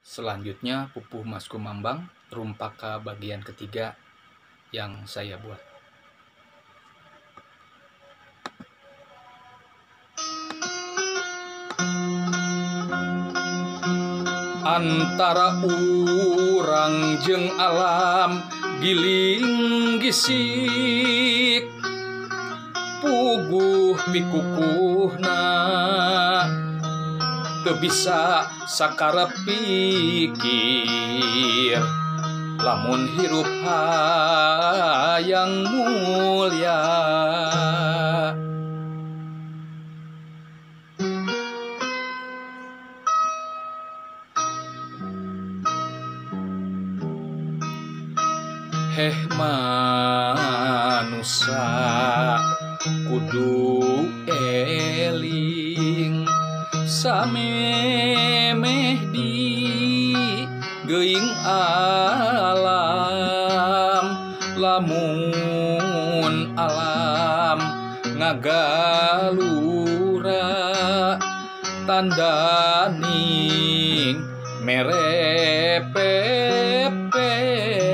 Selanjutnya Pupuh Maskumambang Rumpaka bagian ketiga yang saya buat. Antara urang jeung alam giling gisik, puguh pikukuhna teu bisa sakarep pikir, lamun hirup hayang mulia. Heh manusa kudu eling, samemeh di geuing alam, lamun alam ngagalura tandaning mere pepe.